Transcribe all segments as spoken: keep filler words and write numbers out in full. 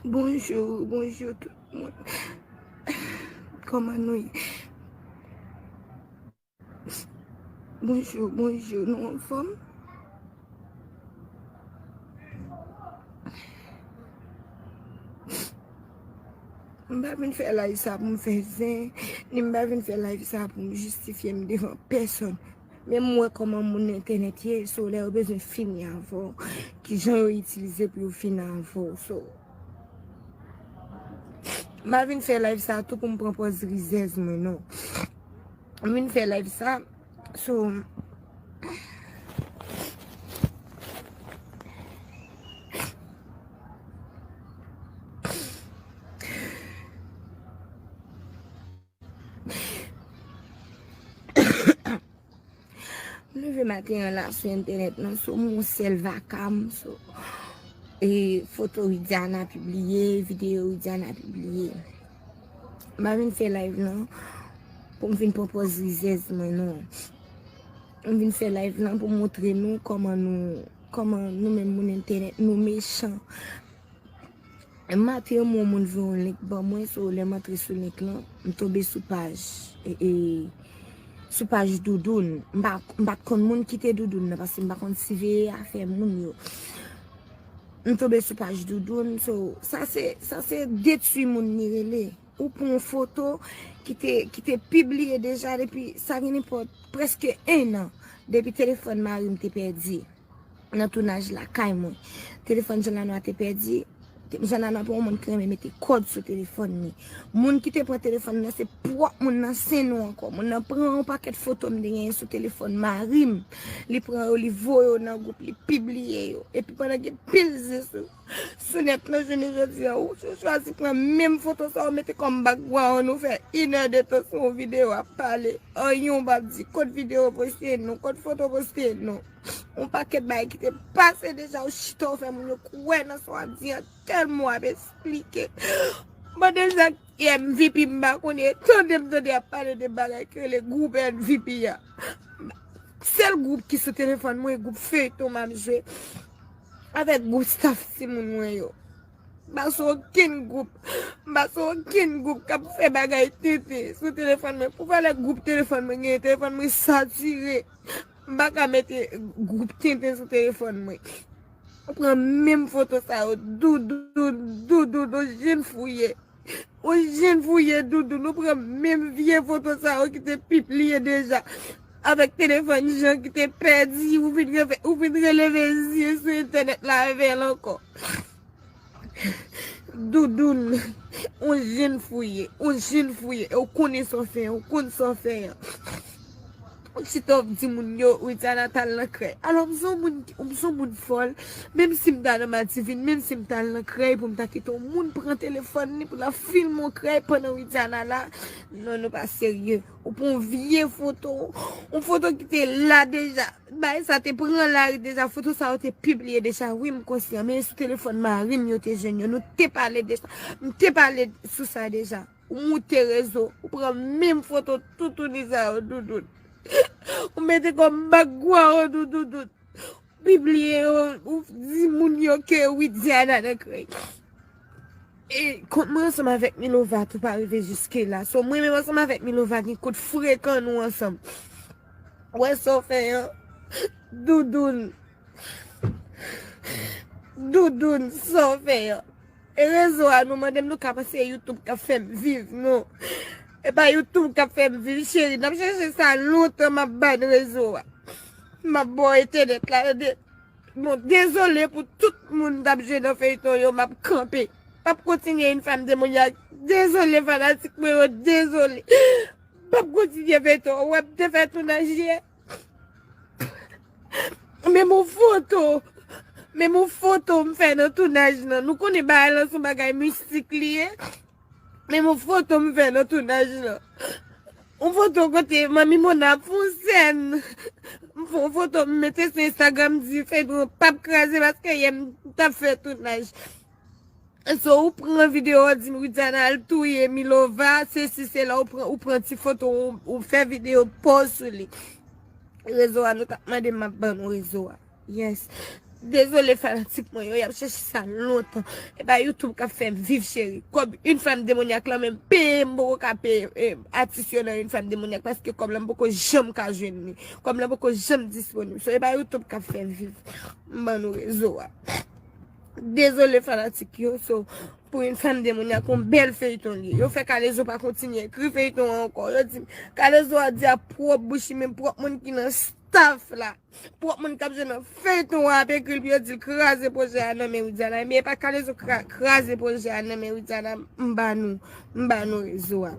Bonjou, bonjou tout moun. Kòman nou ye? Bonjou, bonjou, nou anfòm? M pa vin fè live sa pou m fè zen, ni m pa vin fè live sa pou m jistifye m devan pèsonn. Men m wè kòman moun entènèt ye, so lè yo bezwen fini avè w, ki jan yo itilize pou yo fini avè w. So, m pa vin fè live sa tou pou m pran pòz rizèz mwen, non. M vin fè live sa, so, m leve maten an la sou entènèt nan, so m yon sèl vaka m, so, e, foto Widiana pibliye, videyo Widiana pibliye. M pa vin fè live lan pou m vin pran pòz rizèz mwen, non. M vin fè live lan pou m montre nou kòman nou, kòman nou menm moun entènèt, nou mechan. Maten an, yon moun voye yon link ban mwen, so lè m antre sou link lan, m tonbe sou paj, e, e, sou paj Doudoun. M pa, m pa t konn moun ki te Doudoun nan, paske m pa konn siveye afè moun yo. M tonbe sou paj Doudoun, so, sa se, sa se detwi moun li rele. Ou pran yon foto ki te, ki te pibliye deja depi, sa gen nenpòt, prèske en an, depi telefòn mari m te pèdi nan tounaj lakay mwen. Telefòn Jan Lanwa te pèdi. Jan Lanwa pa yon moun ki renmen mete kòd sou telefòn li. Moun ki te pran telefòn nan, se pwòp moun nan, se nou ankò. Moun nan pran yon pakèt foto m te genyen sou telefòn mari m. Li pran yo, li voye yo nan gwoup, li pibliye yo. Epi pandan gen pil zen sou, sou nèt lan jounen jodi a, ou, ou chwazi pran menm foto sa, ou mete kòm background, ou fè inè de tan sou yon videyo ap pale. Anyen ou p ap di, kot videyo poste non, kot foto poste non. Yon pakèt bagay ki te pase deja, ou chita, ou fè moun yo kwè nan sa w ap di an, tèlman w ap esplike. Bon, deja, M V P m pa konnen, tande m tande y ap pale de bagay ki rele gwoup M V P a. Sèl gwoup ki sou telefòn mwen, gwoup feyton m ap jwe avèk gwoup staff timoun mwen yo. M pa sou okenn gwoup, m pa sou okenn gwoup k ap fè bagay tenten sou telefòn mwen. Pou valè gwoup telefòn mwen genyen, telefòn mwen satire. M pa ka mete gwoup tenten sou telefòn mwen. Ou pran menm foto sa yo, Doudoun, Doudoun, ou jwenn fouye. Ou jwenn fouye, Doudoun, ou pran menm vye foto sa yo ki te pibliye deja. Avèk telefòn Jan ki te pèdi, ou vin reve-, ou vin releve zye sou entènèt la avè l ankò. Doudoun, ou jwenn fouye, ou jwenn fouye, e ou konnen sa w fè, ou konn sa w fè an. Ou chita w ap di moun yo, Widiana t al nan krèy. Alò, m se yon moun, m se yon moun fòl, menm si m ta nan Madivin, menm si m t al nan krèy pou m ta kite yon moun pran telefòn li pou l ap filme yon krèy pandan Widiana la, non, nou pa serye. Ou pran yon vye foto, yon foto ki te la deja. Bagay sa te pran lari deja, foto sa yo te pibliye deja, wi, m konsyan, men sou telefòn mari m yo te jwenn yo, nou te pale de sa, m te pale sou sa deja. Ou moute rezo, ou pran menm foto toutouni sa yo, Doudoun. Ou mete kòm background ou, Doudoun. Pibliye yo, ou di moun yo ke Widiana nan krèy. E kont mwen ansanm avèk Milova tou pa rive jiske la. So, mwen menm ansanm avèk Milova gen kout frekan nou ansanm. Wè sa w fè an. Doudoun. Doudoun, sa w fè an. E rezo a, nou mande m, nou ka panse se YouTube k ap fè m viv, non. E pa YouTube k ap fè m viv, cheri. N ap chèche sa lontan, m ap ban rezo a. M ap ba w entènèt la, tande. Bon, dezole pou tout moun t ap jwe nan feyton yo, m ap kanpe. M ap kontinye yon fanm demonyak. Dezole fanatik mwen yo, dezole. M ap kontinye feyton. Ou wè m te fè tounaj yè. Menm yon foto, menm yon foto m fè nan tounaj lan. Nou konnen bagay lan se yon bagay mistik li ye. Menm yon foto m fè nan tounaj lan. Yon foto kote Manmi Mona ap fè yon sèn. M fè yon foto, m mete sou Instagram, m di feyton an p ap kraze paske yè m t ap fè tounaj. So, ou pran videyo, ou di Widiana al touye Milova, sesi, sela, ou pran, ou pran ti foto, ou, ou fè videyo, pòz sou li. Rezo a, nou t ap mande m, m ap ban nou rezo a. Yes. Dezole fanatik mwen yo, y ap chèche sa lontan. E pa YouTube k ap fè m viv, cheri. Kòb Une Femme Démoniaque lan menm peye m poko ka peye, eh, atis yo nan Une Femme Démoniaque, paske kòb lan m poko janm ka jwenn li. Kòb lan poko janm disponib. So, e pa YouTube k ap fè m viv. M ban nou rezo a. Dezole fanatik yo. So, pou Une Femme Démoniaque, yon bèl feyton li. Yo fè Kalezo pa kontinye ekri feyton an ankò. Yo di, Kalezo a di a pwòp bouch li, men pwòp moun ki nan staff la. Pwòp moun k ap jwe nan feyton an ap ekri l pou yo di l kraze pwojè a nan men Widiana. Men e pa Kalezo kra-, kraze pwojè a nan men Widiana. M ba nou, m ba nou rezo a.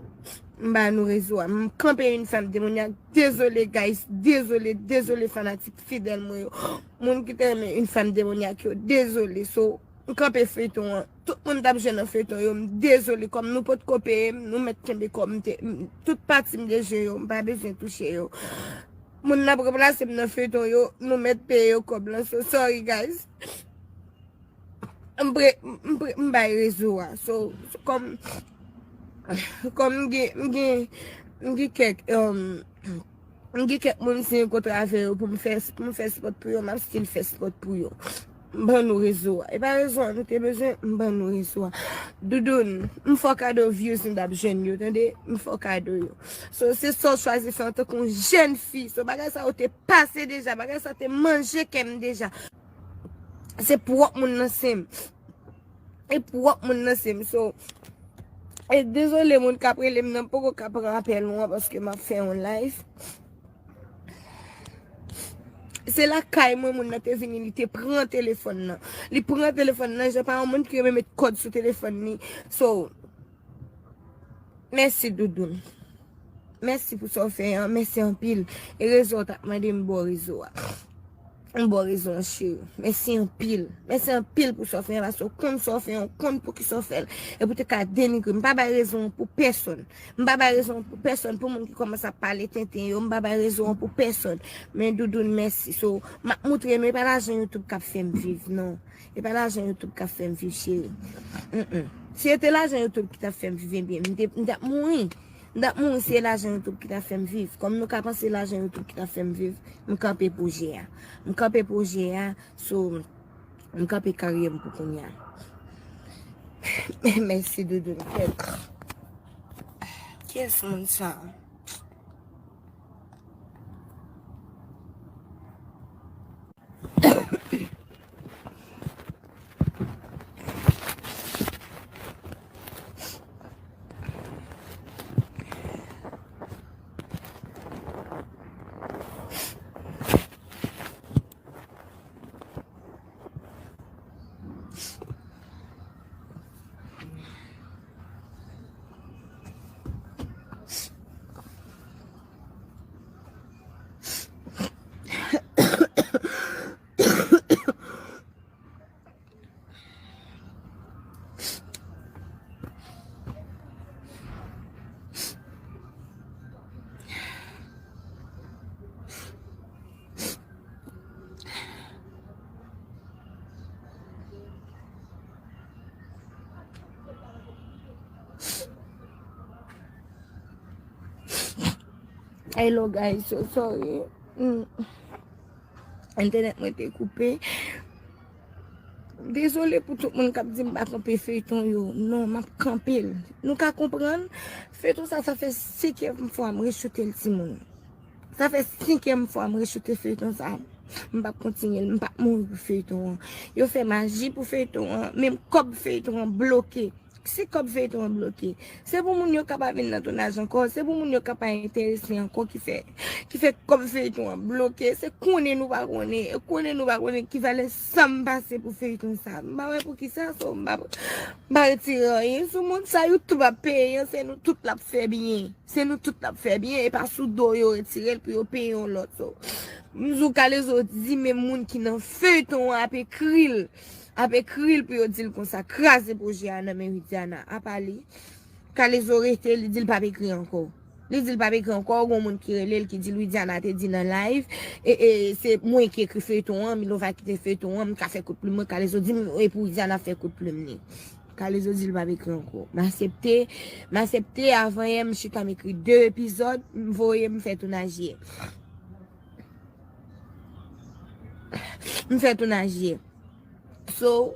M ba nou rezo a. M kanpe Une Femme Démoniaque. Dezole, guys. Dezole, dezole, fanatik fidèl mwen yo. Moun ki te renmen Une Femme Démoniaque yo. Dezole. So, m kanpe feyton an. Tout moun t ap jwe nan feyton yo. M dezole, kòm nou potko peye m, nou mèt kenbe kòm m te, m, tout pati m te jwe yo, m pa bezwen touche yo. Moun n ap ranplase m nan feyton yo, nou mèt peye yo kòb lan. So, sorry, guys. M pre-, m pre-, m bay rezo a. So, so, kòm, kòm m gen, m gen, m gen kèk, um, m gen kèk moun m siyen kontra avè yo pou m fè, pou m fè spòt pou yo, m ap still fè spòt pou yo. M ban nou rezo a. E pa rezo a nou te bezwen, m ban nou rezo a. Doudoun, m fè w kado views m t ap jwenn yo, tande? M fè w kado yo. So, se sa w chwazi fè antanke yon jèn fi. So, bagay sa yo te pase deja, bagay sa te manje kè m deja. Se pwòp moun nan se m. E pwòp moun nan se m. So, e dezole moun k ap rele m nan, m poko ka pran apèl ou an paske m ap fè yon live. Se lakay mwen moun nan te vini, li te pran telefòn nan. Li pran telefòn nan, jan pa yon moun ki renmen met kòd sou telefòn li. So, mèsi, Doudoun. Mèsi pou sa w fè an. Mèsi anpil. E rezo a w t ap mande m, m ba w rezo a. M ba w rezo a, cheri. Mèsi anpil. Mèsi anpil pou sa w fè an, paske w konn sa w fè an, w konn poukisa w fè l. E pou te ka denigre m. M pa bay rezo an pou pèsonn. M pa bay rezo an pou pèsonn, pou moun ki kòmanse ap pale tenten yo. M pa bay rezo an pou pèsonn. Men Doudoun, mèsi. So, m ap moutre nou, e pa lajan YouTube k ap fè m viv, non. E pa lajan YouTube k ap fè m viv, cheri. Mm-mm. Si se te lajan YouTube ki t ap fè m viv, ebyen, m te, m t ap mouri. M t ap mouri si se lajan YouTube ki t ap fè m viv. Kòm nou ka panse lajan YouTube ki t ap fè m viv, m kanpe pwojè a. M kanpe pwojè a, so, m kanpe karyè m pou kounye a. Mèsi, Doudoun. Kiyès moun sa? Hello guys, so sorry. Mm. Entènèt mwen te koupe. Dezole pou tout moun k ap di m pa kanpe feyton yo. Non, m ap kanpe l. Nou ka konprann? Feyton sa, sa fè senkyèm fwa m rechoute l, timoun. Sa fè senkyèm fwa m rechoute feyton sa. M p ap kontinye l, m p ap mouri pou feyton an. Yo fè maji pou feyton an, menm kòb feyton an bloke. Si kòb feyton an bloke, se pou moun yo ka pa vin nan tounaj ankò, se pou moun yo ka pa enterese ankò ki fè, ki fè kòb feyton an bloke. Se konnen nou pa konnen, e konnen nou pa konnen ki valè san m pase pou feyton sa. M pa wè poukisa, so, m pa, m pa retire anyen sou moun sa. YouTube ap peye an, se nou tout l ap fè byen. Se nou tout l ap fè byen, e pa sou do yo retire l pou yo peye yon lòt. So, m di w Kalezo di menm moun ki nan feyton an ap ekri l, ap ekri l pou yo di l konsa, kraze pwojè a nan men Widiana. Apa li, Kalezo rete, li di l p ap ekri ankò. Li di l p ap ekri ankò, gon moun ki rele l, ki di l Widiana te di nan live, e, e, se mwen ki ekri feyton an, Milova kite feyton an, m ka fè kout plim mwen, Kalezo di m, e pou Widiana fè kout plim li. Kalezo di l p ap ekri ankò. M aksepte, m aksepte, avan yè m chita m ekri de epizòd, m voye m fè tounaj yè. M fè tounaj yè. So,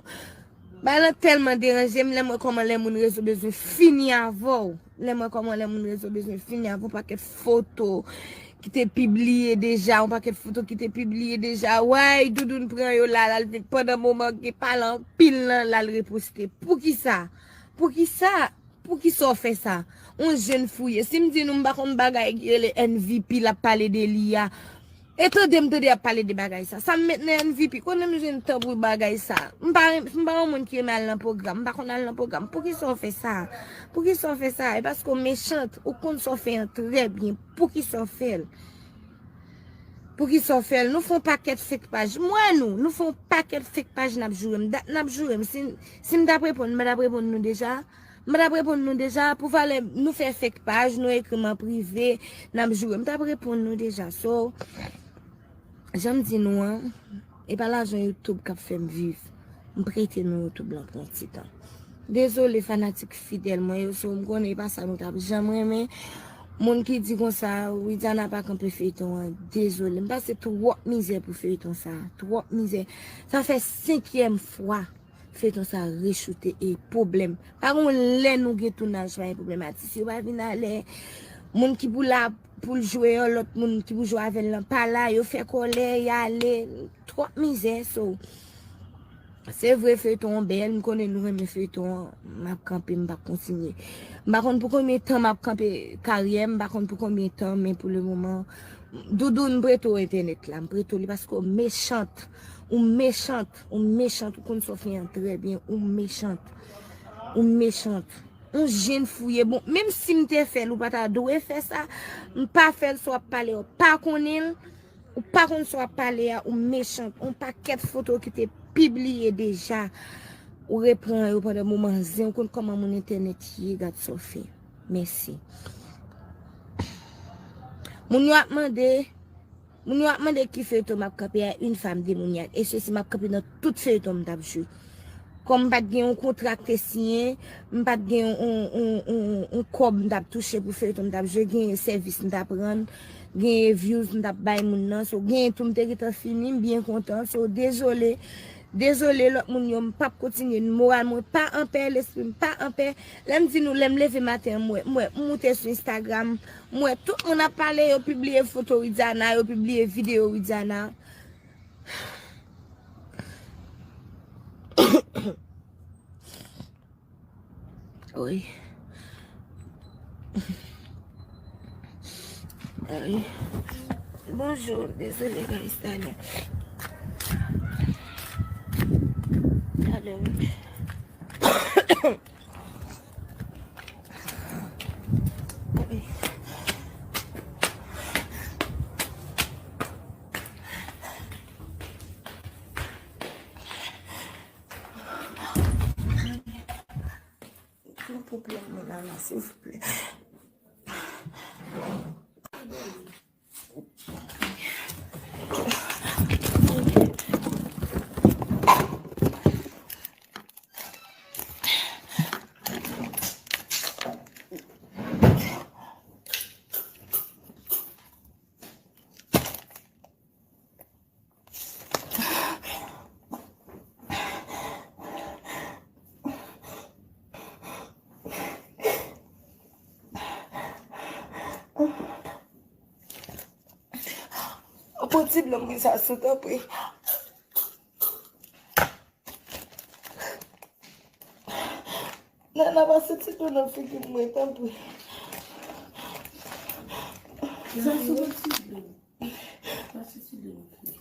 bagay lan tèlman deranje m lè m wè kòman lè moun rezo bezwen fini avè w. Lè m wè kòman lè moun rezo bezwen fini avè w, yon pakèt foto ki te pibliye deja, yon pakèt foto ki te pibliye deja. Way, Doudoune pran yo la, l al, pandan moman gen pale anpil lan, l al reposte. Poukisa? Poukisa? Poukisa w fè sa? On jèn fouye. Si m di nou m pa konn bagay ki rele M V P l ap pale de li a. E tande m tande y ap pale de bagay sa. Sa m met nan M V P. Konnen m jwenn tan pou bagay sa. M pa, m pa yon moun ki renmen al nan pwogram. M pa konn al nan pwogram. Poukisa w fè sa? Poukisa w fè sa? E paske w mechant. Ou konn sa w fè an trè byen. Poukisa w fè l? Poukisa w fè l? Nou fè yon pakèt fake paj. M wè nou. Nou fè yon pakèt fake paj n ap joure m. Dat n ap joure m. Si, si m t ap reponn, m pa t ap reponn nou deja. M pa t ap reponn nou deja. Pou valè nou fè fake paj, nou ekri m an prive, n ap joure. M t ap reponn nou deja. So, jan m di nou an, e pa lajan YouTube k ap fè m viv. M prete nou YouTube lan pou yon ti tan. Dezole fanatik fidèl mwen yo, so m konnen e pa sa nou t ap janm renmen. Moun ki di konsa, Widiana pa kanpe feyton an, dezole. M pase twòp mizè pou feyton sa, twòp mizè. Sa fè senkyèm fwa feyton sa rechoute e pwoblèm. Pa gon lè nou gen tounaj pa gen pwoblèm. Atis yo pa vin alè. Moun ki pou la pou l jwe an, lòt moun ki pou jwe avè l lan pa la. Yo fè kòlè, y ale. Twòp mizè, so. Se vre feyton an bèl, m konnen nou renmen feyton an. M ap kanpe, m p ap kontinye. M pa konn pou konbyen tan m ap kanpe karyè m, m pa konn pou konbyen tan, men pou le moman, Doudoune, m prete w entènèt la, m prete w li paske w mechant. Ou mechant, ou mechant, ou konn sa w fè an trè byen, ou mechant. Ou mechant. Ou jèn fouye. Bon, menm si m te fè l, ou pa ta dwe fè sa. M pa fè l, sa w ap pale a, w pa konnen l. Ou pa konn sa w ap pale a, ou mechant. On pakèt foto ki te pibliye deja. Ou repran yo pandan moman zen, ou konn kòman moun entènèt ye, gad sa w fè. Mèsi. Moun yo ap mande, moun yo ap mande ki feyton m ap kanpe a, une femme démoniaque. E sesi m ap kanpe nan tout feyton m t ap jwe. Kòm m pa t gen yon kontra k te siyen, m pa t gen yon, yon, yon, yon, yon kòb m t ap touche pou feyton m t ap jwe, gen sèvis m t ap rann, gen views m t ap bay moun nan. So, gen tou m te gentan fini, m byen kontan. So, dezole, dezole lòt moun yo, m p ap kontinye. Moral mwen pa anpè, lespri m pa anpè. Lè m di nou, lè m leve maten an, m wè, m wè, m moute sou Instagram, m wè tout moun ap pale, yo pibliye foto Widiana, yo pibliye videyo Widiana. Wi. Ay. Bonjou, dezole, guys, talè. Talè, wi. Wi. Yon pwoblèm mwen la, la, silvouplè. Pran ti dlo m wi, sa sou, tanpri. Nana, pase ti dlo nan figi mwen, tanpri. Sa sou ti dlo. Pase ti dlo nan figi.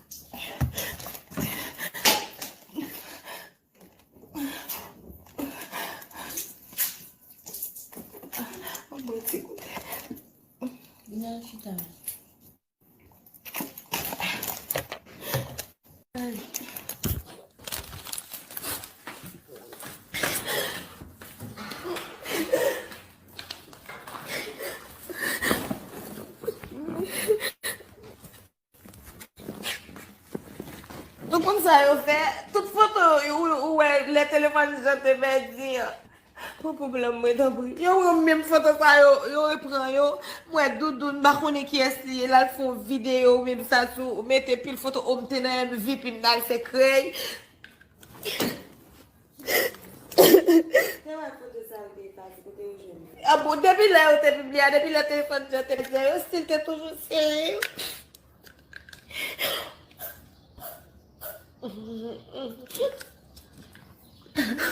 Mwen ti goute. Vin al chita. Nou konn sa yo fè. Tout foto yo, ou, ou wè lè telefòn Jean te pèdi an. Pran pwoblèm mwen, tanpri. Yo pran menm foto sa yo, yo repran yo. M wè Doudoun, m pa konnen kiyès li ye, l al fè yon videyo, menm sa sou, mete pil foto, o, m te nan M V P, m t al fè krèy. Te wè foto sa yo te efase, kote yo jwenn li? Ah bon, depi lè yo te pibliye a, depi lè telefòn Jan te pèdi a, yo still te toujou serye.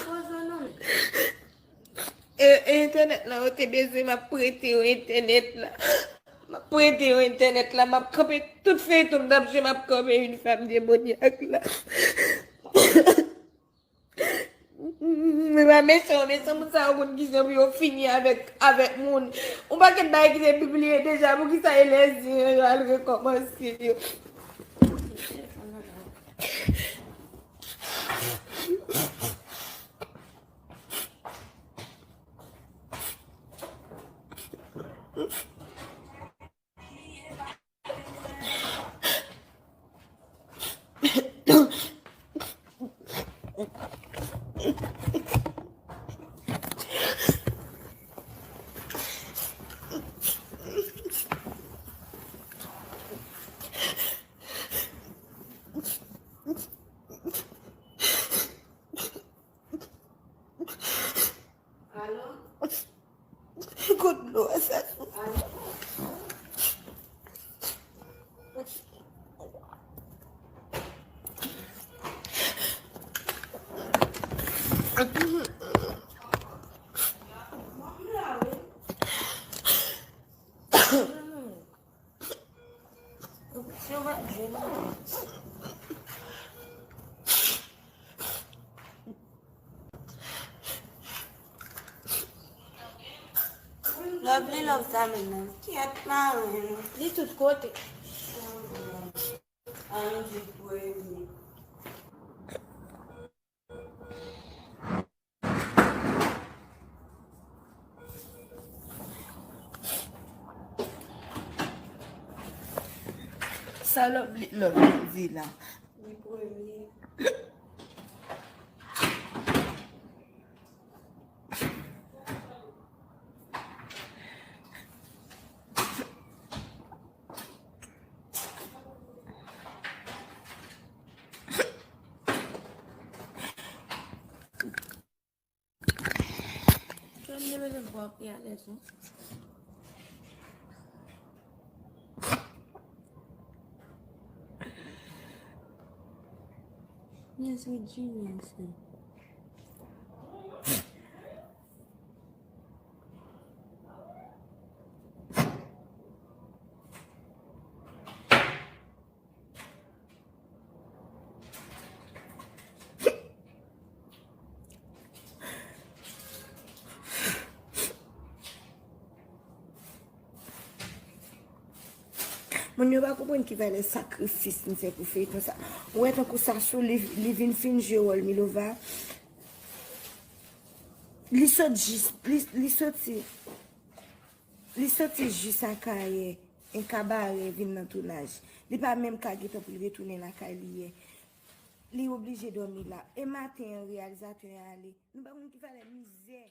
Poze non. E, e entènèt la, yo te bezwen, m ap prete yo entènèt la. M ap prete yo entènèt la, m ap kanpe tout feyton m t ap jwe, m ap kanpe yon fanm demonyak la. Men pa mechan, mechan moun sa yo konn kijan pou yo fini avèk, avèk moun. Yon pakèt bagay ki te pibliye deja, poukisa e lèzyen yo al rekòmanse yo? Alo? Kot dlo a sa sou? Alo? Lovely love sa menm nan. Kyèt maren. Li tout kote. Ann di premye. Sa Lovely, Lovely di la. Li premye. Kè m te bezwen pran pi alèz, wi. Yes, with G, yes. Moun yo pa konprann ki valè sakrifis m fè pou feyton sa. Ou wè tankou Sasou, li, li vin fin jwe wòl Milova. Li sot jis, li, li soti, li soti jis Akayè, en Kabarè vin nan tounaj. Li pa menm ka gentan pou l retounen lakay li yè. Li oblije dòmi la. E maten an, reyalizatè a ale. Nou pa konn ki valè mizè.